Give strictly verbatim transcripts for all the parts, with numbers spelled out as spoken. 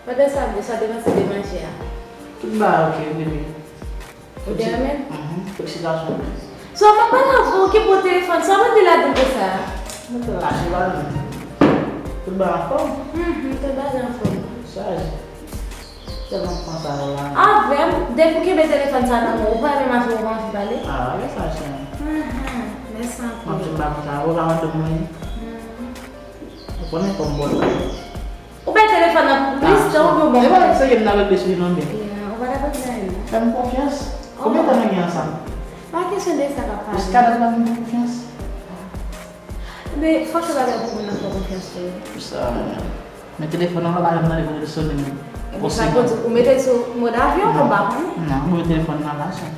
Pandan sa, m te sot depanse de manje a. Tout bagay ok, bebe. Ou te renmen? Mhm. Felisitasyon. So, m ap pale avè w, okipe w telefòn, sa w ap rete ladan konsa? Mwen te lache ba nou. Tout bagay anfòm? Mhm, tout bagay anfòm. Chaje. Tèlman panse avè w la. Avè m, depi w kenbe telefòn sa nan men w, ou pa renmen mache, ou pa anvi pale? Ah, avè sa, chen. Mhm, mèsi anpil. M ap di m pa konn sa, ou pa konn de mwen. Mhm. Ou konnen kòm bòs. Ou bay telefòn nan plis tan ou gen bon. E pa serye m nan regle sou li non, men. Yeah, ou pa ta konn sa, non. Fè m konfyans. Konbyen tan nou gen ansanm? Pa kesyon de sa k ap pale. Jiskadat la m fè konfyans. Men fòk se bagay pou moun nan fè konfyans tou. Pou sa, men telefòn nan pa janm tande pou l sone menm. Epi sa pou di, ou mete l sou mòd avyon, ou pa konnen? Non, mwen telefòn nan la, sa.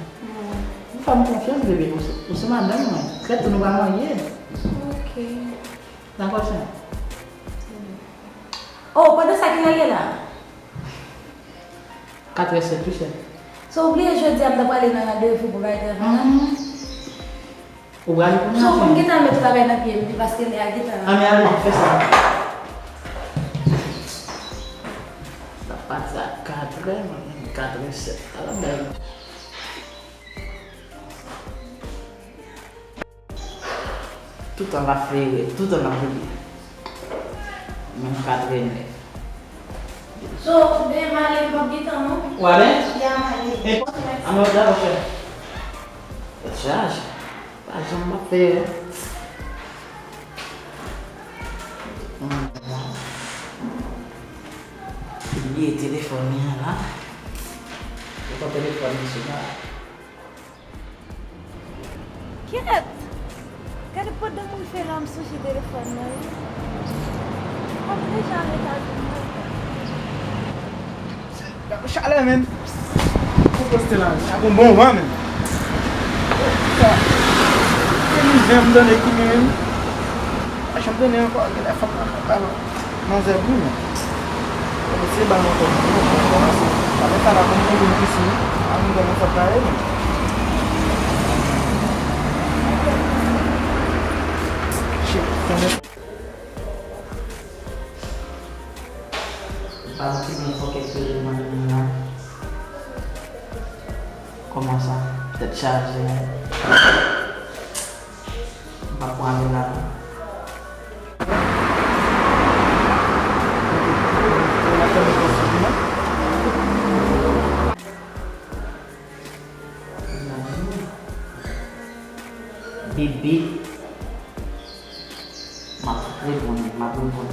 Fè m konfyans, bebe, ou se, ou se madanm mwen. Trèt nou pa marye. Ok. Dakò, chè? Oh, pandan sa, kilè l ye la? Katrè sèt, wi, chè. So, ou bliye jodi a m ta prale nan randevou pou bay travay la? Mhm. Ou prale kounye a? So, pou m gentan met travay nan pye m, paske lè a gentan. Ann ale, fè sa. Sa pati a katrè, mwen, katrè sèt. Ala bèl. Toutan l ap fere, toutan l ap rive. Menm katrè nèf. So, demen m ale, m p ap gen tan, non? W ale? Ya, m ale. E, ann, dakò, chè. Tèt chaje. Pa janm ap fere. Bliye telefòn li an la. Ou pran telefòn li sou la. Kèt! Gade pandan mwen fè la, m sonje telefòn nan, wi. Kòm deja al Etazini, mwen fè. Gade chalè, menn. Pou poste la, sa gon bon van, menn. Sa. Ke mizè m tande ki menn. Pa janm tande ankò, genlè fòk mwen fè pa non. Manzè bri, men. Mesye ba m ankò. Kòmanse. Avèk sa la, konn konn vin pisi. A moun kòman sa ta ye, men. Shit, konnen. Ba m ti men fòkè pere nan men la. Kòman sa? Tèt chaje. M pa pran ale la non. Bebe, m ap reponn, m ap reponn.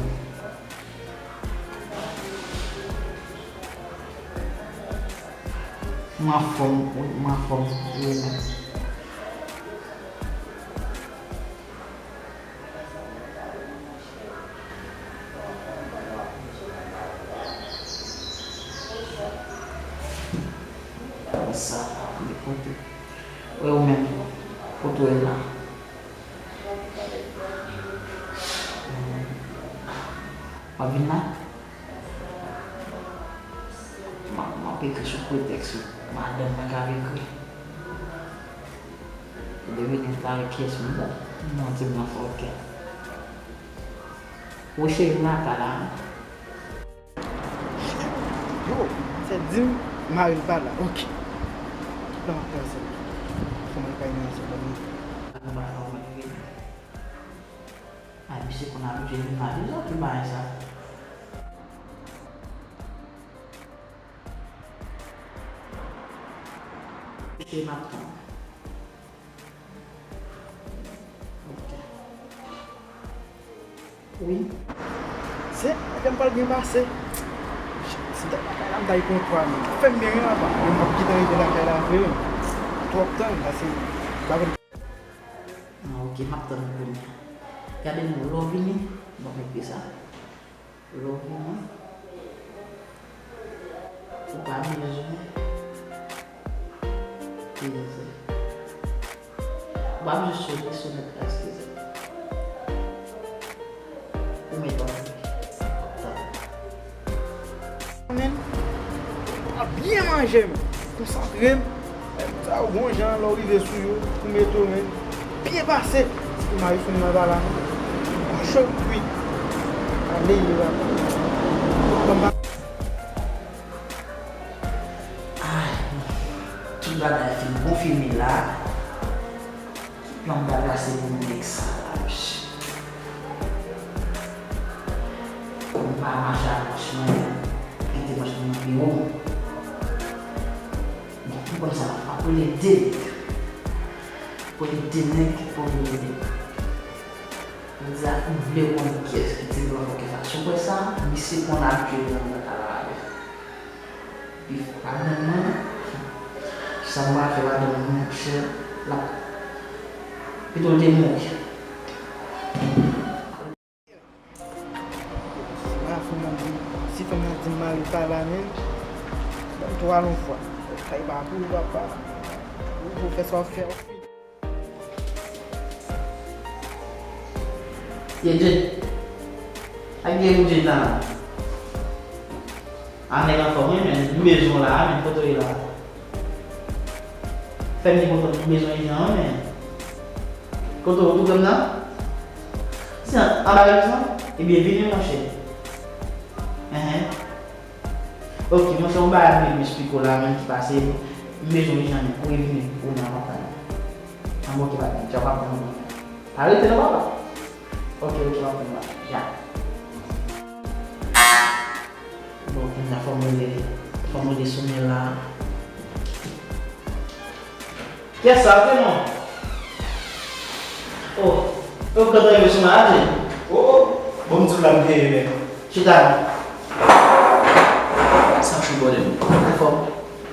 Mwen anfòm, wi, mwen anfòm, wi, men. Sa, li kote. Wi, ou menm, kote w ye la? W ap vin la? M ap, m ap ekri sou pretèks ou. Madanm mwen ka ekri. Ou devine m ta avèk kiyès m bon. Non, ti blan fòkè. Wi, cheri, m lakay la. Yo, sè di m mari l pa la. Ok. Kòman pase? Kòman l pa vin ansanm avè m? Ak bagay ou mèt vini. Ay, misye konn abitye vin la deja, ki bagay sa? Misye m ap tann. Ok. Wi. Se, nèg la m pral byen pase. Si m t ap lakay la, m ta gen kontwa, men fè m byen wi, apa. Men m ap gentan rive lakay la vre, wi. Twòp tan, pase m pa konn. Ah, ok, m ap tann ou kounye a. Gade non, lè w vini, m ap ekri sa. Love you, man. Ou pa bezwen peze. Ou pa bezwen sone, sonèt la, eskize. Ou mèt antre. Men, ap byen manje, men. Konsantre m. Sa yo bon jan lè w rive sou yo, ou mete w men byen pase. Pou mari fini nan bala. Cho kwit. Ale, yo la. Kòm pa Bagay fin konfime la. Ki plan m ta trase pou nèg sa la, mesye? Pou m pa mache ak manch mwen, kite manch mwen nan biwo m. Bon, m konn sa m ap fè, ap rele de nèg. Pou rele de nèg, pou rele de nèg. Jodi a, m vle w konn kiyès ki ti blan fòkè sa. Si w kwè sa, misye konn abitye nan travay. Pi fò pa nan mwen. Sa m pral fè madanm mwen, monchè, l ap pito l te mouri. Si madanm mwen di, si fanm nan di m mari pa la menm, ban m twa lon fwa. Kay pa pou papa. Ou pou fè sa w fè. Ye Jay. Ak gen ou Jay la. A nèg anfòm wi, men m bezwen w la, men kote w ye la? Fè m di kontan m bezwen w jan an, men kote w, ou tou nan? Si an, anba legliz lan? Ebyen vini monchè. Enhen. Ok, monchè, yon bagay m vle m esplike w la menm ki pase, m bezwen w jan an, kouri vini, ou nan papa. An bon, ok, pa gen, tchao, papa, m arete non, papa. Ok, ok, papa, m ya. Bon, kounye a fò m rele, fò m rele Sonia la. Kiyès sa, ok non? Oh, oh, gade yon sou maladi. Oh, bon, m di w la m te ye, men. Chita non. Sa chou bòdèl. Anfòm.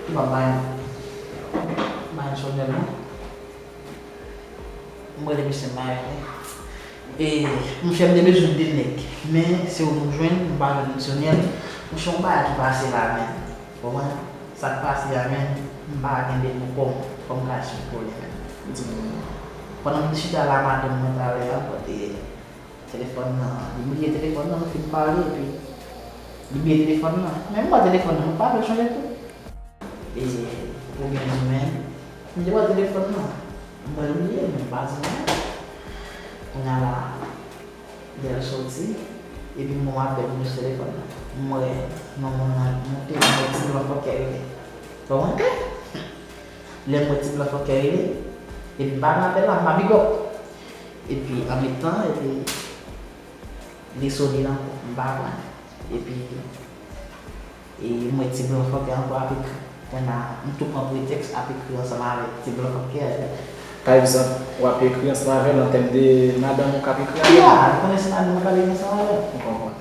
Ki pa bay. Bay Sonia non. M rele misye Mayo, wi. E, monchè, m te bezwen de nèg. Men, se ou m jwenn, m pa jwenn Sonia. Monchè, yon bagay ki pase la, men. Konprann? Sa k pase a, men, m pa gen de mo kòm, kòm ka esplike w li menm. Di m. Pandan m te chita la, madanm mwen talè a pote telefòn nan, li bliye telefòn nan, nou fin pale, epi li bliye telefòn nan. Men m pran telefòn nan, m pa vle chanje tou. E, oubyen di men, m te pran telefòn nan, m wè l bliye, men m pa di anyen. Kounye a la, Lè l soti, epi m wè apèl m sou telefòn nan. M wè non moun nan monte, m wè ti blan fòkè rele. Konprann? Lè m wè ti blan fòkè rele, epi m pa pran apèl la, m pa big up. Epi an menm tan, epi li sone ankò, m pa pran. Epi E mwen ti blan fòkè ankò ap ekri. Kounye a, m tou pran pretèks ap ekri ansanm avèk ti blan fòkè a. Pa egzanp, w ap ekri ansanm avè l an tèm de madanm ou k ap ekri avè l? Ya, ou konnen se madanm mwen k ap ekri ansanm avè l. M konprann.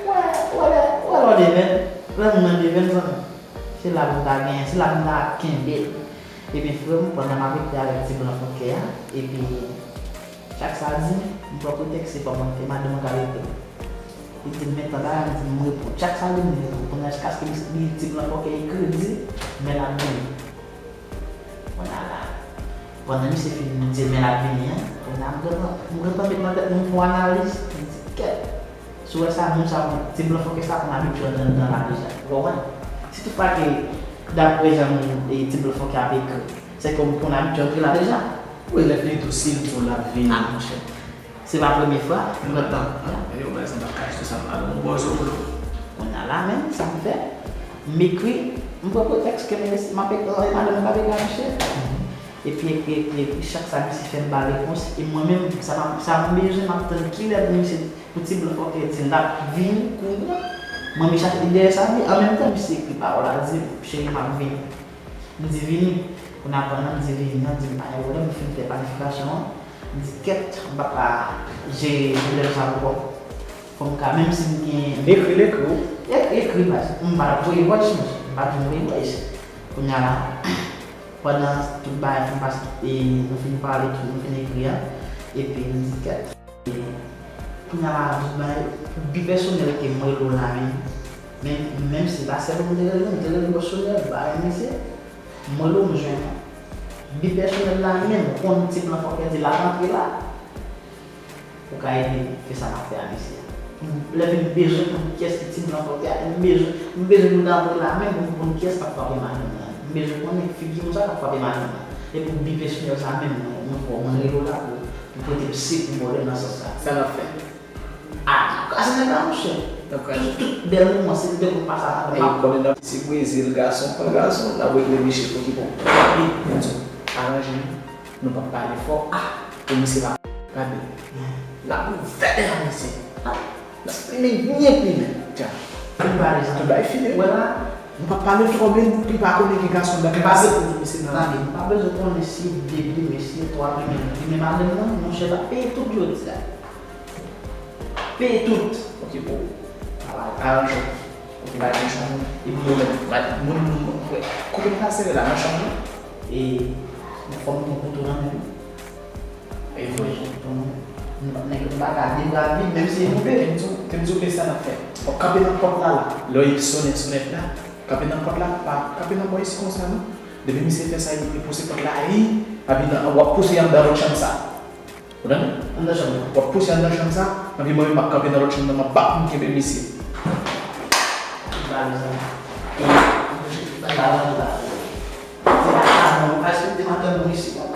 Wè, wè, lè, wè lè w devenn, lè moun nan devenn zanmi. Se la pou m ta genyen, se la pou m ta kenbe l. Epi frè m, pandan m ap ekri avèk ti blan fòkè a, epi Chak sa l di m, m pran pretèks se pa mwen, e madanm mwen k ap ekri. Li di m, men tan bagay, m di m, m reponn. Chak sa l di m, m reponn. Kounye a, jiskaske li, li, ti blan fòkè ekri, di, men l ap vini. Kounye a la, pandan misye fin di men l ap vini an, kounye a, m gentan, m gentan met nan tèt mwen, m fè yon analiz, m di, kèt, si w wè sa, moun sa, ti blan fòkè sa konn abitye antre anndan la deja. Ou konprann? Si toutfwa ke, daprè jan moun, e, ti blan fòkè ap ekri, se ke w konn abitye antre la deja. Wi, lè fini tou, si l di w l ap vini. A, monchè. Se pa premye fwa, m gentan. Yo, pa egzanp, ap kache sa, m pa bon bò zo lo. Kounye a la menm, sa m fè? M ekri, m pran pretèks ke m, m ap ekri, e madanm mwen k ap ekri a misye. Epi, ekri, ekri, ekri, chak sa misye fè m ba repons. E mwen menm, sa m ap, sa m bezwen, m ap tann kilè pou misye, pou ti blan fòkè di l ap vini kounye a. Mwen, m chache dèyè sa, men an menm tan, misye ekri pawòl la, di, cheri, m ap vini. M di vini. Kounye a pandan m di vini an, di m pa gen pwoblèm, m fin fè planifikasyon an. M di kèt, m p ap ka jere pwoblèm sa ankò. Fò m ka, menm si m gen. Ekri l ekri w. Ekri, ekri, baz. M pa t ap voye voice, monchè. M pa t vin voye voice. Kounye a la, pandan tout bagay fin pase, e nou fin pale tout, nou fin ekri an, epi m di kèt. Kounye a la, tout bagay, bi pèsonèl ke m rele w la menm, men, menm si se pa sèl ou m te rele, m te rele bòs Sonia, m pa renmen misye. M rele w, m jwenn ou. Bi pèsonèl la menm, ou konn ti blan fòkè di l ap antre la. Ou ka ede m fè sa m ap fè a misye a. Lè vin bezwen konn kiyès ki ti blan fòkè a, m bezwen, m bezwen moun nan antre la menm pou m konn kiyès k ap frape madanm nan. M bezwen konnen figi moun sa k ap frape madanm nan. E pou bi pèsonèl sa menm, mwen, mwen fò, mwen rele w la pou, pou pote m sekou bòdè nan sans sa. Sa n ap fè? A, kase nèg la, monchè. Tout, tout bèl moman, si li te konn pase avè m, m ap pran. Konnen nan si Brezil, gason pran gason, n ap regle misye pou ki pou. Papi, m di w, aranje nou, nou p ap pale fò, ah, pou misye pa gade. N ap ouvè dèyè misye. Ah, n ap plimen, byen plimen. Tcha. Tout bagay sa. Tout bagay fini. Wè la. Nou p ap pale twòp, li pa konnen ki gason nan ki pase pou misye nan. Tande, nou pa bezwen konnen si de plimen, si twa plimen, plimen madanm nan, monchè, l ap peye tout jodi a. Peye tout. Ok, pou aranje w. Ok, ba gen chanm. Epi yo menm, ba moun, moun, moun, frè. Kote m ta sere la, nan chanm nan? E, fò m pran kouto nan men m. E vre. Nèg yo pa ka de bra vid, menm si e koupe. Te m di w, te m di w, men sa n ap fè. W ap kanpe nan pòt la, la. Lè w sonnen sonèt la, kanpe nan pòt la, pa kanpe nan bò isi konsa, non. Depi misye fè sa, li pouse pòt la, ayi, epi nan, w ap pouse anndan lòt chanm sa. Ou tande? Anndan chanm nan. W ap pouse anndan chanm sa, epi mwen menm m ap kanpe nan lòt chanm nan, m ap bat pou m kenbe misye. Tout bagay sa. Tout bagay sa. Se pa sa, non, pa sou de madanm mwen isi, non.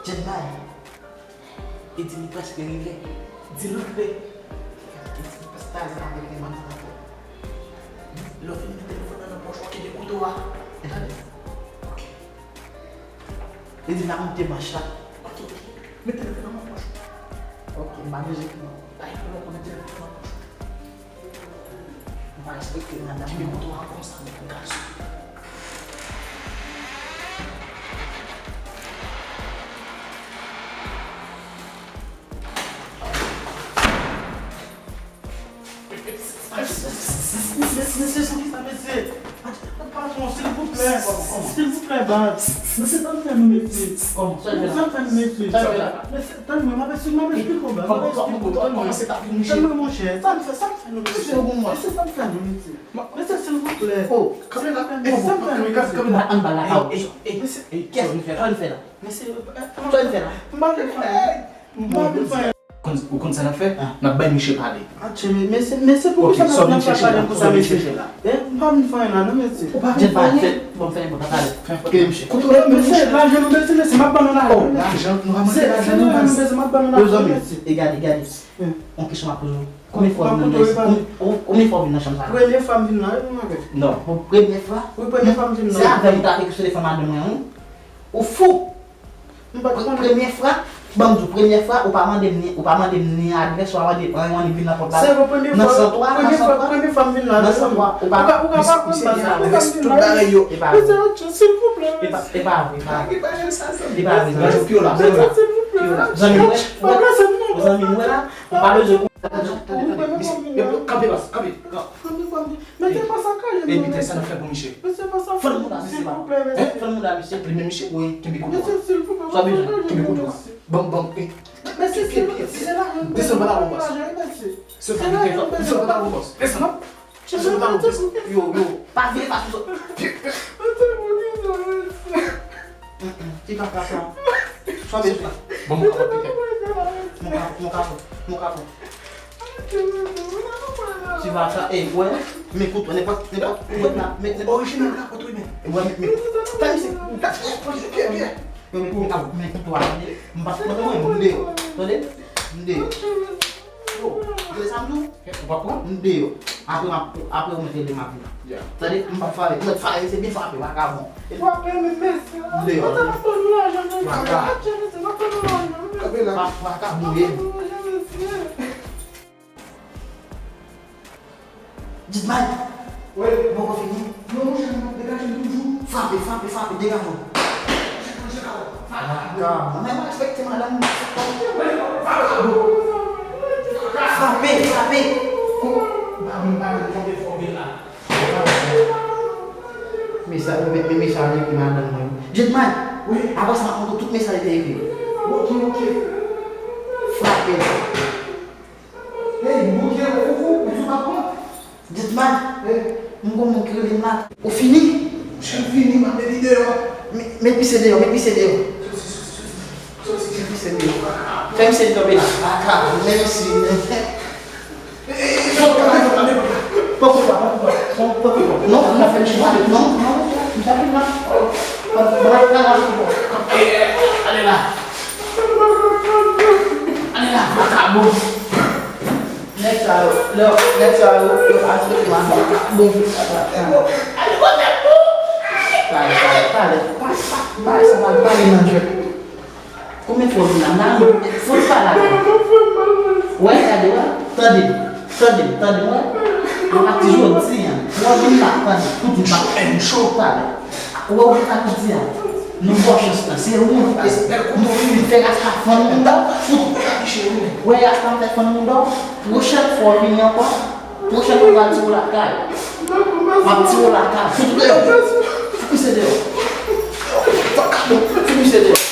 Jet bay. E di li prèske rive. Di l rive. E di li prèske ta zen avèk li manti ankò. Lè w fin met telefòn nan nan pòch ou, kenbe kouto a. Tande? Ok. E di l ap moute manch la. Ok, ok. Met telefòn nan nan pòch ou. Ok, m pa bezwen pran. Pa gen pwoblèm, met telefòn nan nan pòch ou. M pa respekte madanm. Kenbe kouto a konsa, men gason. Mesye, sou ki sa, mesye? Patwon, silvouplè. Silvouplè, baz. Mesye, tann fè nou, mesye. Tann fè nou, mesye. Mesye, tann mwen, m ap esplike, m ap esplike w, baz. M ap esplike w, tann mwen. Tann mwen, monchè. Sa m fè, sa m fè nou, mesye. Mesye, sa m fè nou, mesye. Mesye, silvouplè. Oh, kanpe la. Silvouplè, mesye. Ann ba la. Mesye, kiyès ki fè la? Mesye, sa n fè la? M pa vle fè. M pa vle fè. Ou konn, ou konn sa n ap fè? N ap bay misye pale. Atche, men, mesye, mesye, poukisa n ap, n ap fè pale konsa, mesye? Eh, m pa vin fè anyen la, non, mesye. Ou pa vin fè anyen? Bon, fè nenpòt, pa pale. Kite misye. Kote w ye, mesye, lajan nou bezwen, mesye, m ap ban nou lajan, mesye. Lajan, nou pa manke lajan, nou, baz. Mesye, m ap ban nou lajan, mesye. E gade, gade. Yon kesyon m ap poze w. Konbyen fwa w vin nan, konbyen, konbyen fwa w vin nan chanm sa a? Premye fwa m vin la, wi, m avè w. Non, bon, premye fwa? Wi, premye fwa m vin la. Se avè m ou t ap ekri sou telefòn madanm mwen, wi. Ou fou! M pa t konnen. Premye fwa, ban m di w, premye fwa, ou pa mande m ni, ou pa mande m ni adrès, ou pa mande m anyen, ou annik vin nan pòt la. Se vre, premye fwa, premye fwa, premye fwa m vin la. Nan san twa, ou pa. Ou ka, ou ka pa konn sa. Ou ka vin la. Tout bagay yo. E pa vre. Mesye, silvouplè, mesye. E pa, e pa vre, e pa vre. E pa vre, zanmi. Mesye, silvouplè. Zanmi, wè, zanmi, wè la, ou pa bezwen konn. Kanpe, baz, kanpe. Kanpe, pa sakaje, non, mesye. Epi, sa n ap fè pou misye? Mesye, pa sakaje, silvouplè, mesye. Fè l mouda, mesye. Plimen misye. Wi. Kenbe kouto a. Sa w bezwen? Kenbe kouto a. Bon, bon, eh. Mesye, silvouplè, se la, mesye. Desann pa la, bòs. Se la, mesye. Desann pa la, bòs. Desann. Desann pa la, bòs. Yo, yo. Pa vire fas ou. Ki pa ka sa? Sa w bezwen? Bon, mon kapot, pitè. Mon kapot, mon kapot, mon kapot. Ti va sa, ey, wè, men kouto, nenpòt, nenpòt, wè, la, men, men, orijinal la, kote w men? Wè, men, men, tande se, tande se, pye, pye. Men, men, men, men kouto a, tande, m pa, mwen, mwen, m deyò, tande, m deyò. Yo, tande sa m di w? Ou pa pran? M deyò. Apre, m ap, apre, ou mèt rele m ap vin. Tande, m p ap frape, ou mèt frape, se byen frape, vakabon. Frape, men, mesye, m deyò. Ann ap ban nou lajan, mesye. Atche, mesye, n ap ban nou lajan, mesye. Kanpe la. Va-, vakabon, ye. N ap ban nou lajan, mesye. Jidmay! Wi. Ou poko fini? Non, monchè, m ap degaje m toujou. Frape, frape, frape, degaje w. Chèk mwen, chèk avè m. Frape. Ah, men mwen respekte madanm. Frape, frape. Kou-, pa vin pale, m konte fò vin la. Men sa, men, men, men sa, men, men madanm mwen. Jidmay! Wi. Apre sa, m ap montre w tout mesaj li te ekri. Ok, ok. Frape. Hey, bouke, ou fou, ou fou, pa pran. Jidmay, m gon moun ki rele m la. Ou fini? Monchè, m fini, m ap mete deyò. Met, met misye deyò, met misye deyò. Soti, soti, soti, soti. Met misye deyò. Fè misye kanpe la. Baka, mèsi. Poko, poko, poko. Non, non, fè misye pale. Non, non, misye ap vin la. Mwen ap pale avèk ou. Ale la. Ale la, vakabon. Nèg sa yo, lè, nèg sa yo, yo pa respekte mwen, bon. Pale, pale, pale, pale, pale, sa pale, pale nan jwèt. Konbyen fwa w vin la? Nan, fout pale avè m. Wè, gade, wè, tande, tande, tande, wè. Apati jodi a, wè, vin la, tande, koute m pa fè m cho, pale. Wè, ou vin la, koute a. Nou ba w chans la, se ou, bèl kouto, wi, vin fè rasta fann mouda, fout. Wè, rasta m fè fann mouda, pwochèn fwa w vini ankò, pwochèn fwa m pral tire w lakay. M ap tire w lakay, fout deyò. Fout misye deyò. Fout misye deyò.